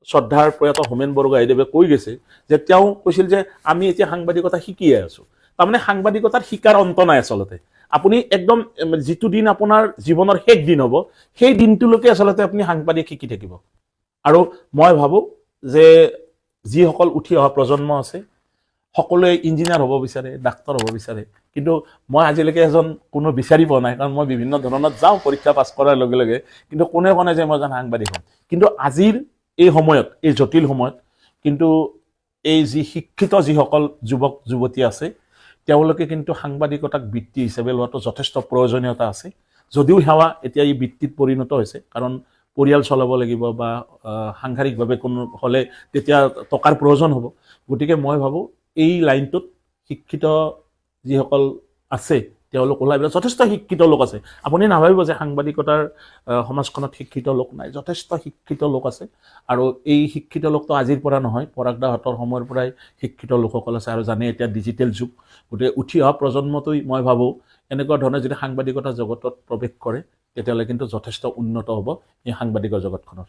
শ্ৰদ্ধাৰ প্ৰয়াত হোমেন বৰগোহাঁইদেৱে কৈ গৈছে যে তেওঁ কৈছিল যে আমি এতিয়া সাংবাদিকতা শিকিয়ে আছোঁ। তাৰমানে সাংবাদিকতাৰ শিকাৰ অন্ত নাই। আচলতে আপুনি একদম যিটো দিন আপোনাৰ জীৱনৰ শেষ দিন হ'ব, সেই দিনটোলৈকে আচলতে আপুনি সাংবাদিক শিকি থাকিব। আৰু মই ভাবোঁ যে যিসকল উঠি অহা প্ৰজন্ম আছে, সকলোৱে ইঞ্জিনিয়াৰ হ'ব বিচাৰে, ডাক্তৰ হ'ব বিচাৰে। কিন্তু মই আজিলৈকে এজন কোনো বিচাৰি পোৱা নাই, কাৰণ মই বিভিন্ন ধৰণত যাওঁ পৰীক্ষা পাছ কৰাৰ লগে লগে, কিন্তু কোনেও কোৱা নাই যে মই এজন সাংবাদিক হ'ম। কিন্তু আজিৰ এই সময়ত, এই জটিল সময়ত কিন্তু এই যি শিক্ষিত যিসকল যুৱক যুৱতী আছে, তেওঁলোকে কিন্তু সাংবাদিকতাক বৃত্তি হিচাপে লোৱাটো যথেষ্ট প্ৰয়োজনীয়তা আছে। যদিও সেৱা এতিয়া এই বৃত্তিত পৰিণত হৈছে, কাৰণ পৰিয়াল চলাব লাগিব বা সাংসাৰিকভাৱে কোনো হ'লে তেতিয়া টকাৰ প্ৰয়োজন হ'ব। গতিকে মই ভাবোঁ এই লাইনটোত শিক্ষিত যিসকল আছে, তেওঁলোক ওলাই পেলাই, যথেষ্ট শিক্ষিত লোক আছে। আপুনি নাভাবিব যে সাংবাদিকতাৰ সমাজখনত শিক্ষিত লোক নাই। যথেষ্ট শিক্ষিত লোক আছে। আৰু এই শিক্ষিত লোকটো আজিৰ পৰা নহয়, পৰাগদাহঁতৰ সময়ৰ পৰাই শিক্ষিত লোকসকল আছে। আৰু জানে, এতিয়া ডিজিটেল যুগ। গতিকে উঠি অহা প্ৰজন্মটোই মই ভাবোঁ এনেকুৱা ধৰণে যদি সাংবাদিকতা জগতত প্ৰৱেশ কৰে, তেতিয়াহ'লে কিন্তু যথেষ্ট উন্নত হ'ব এই সাংবাদিকৰ জগতখনৰ।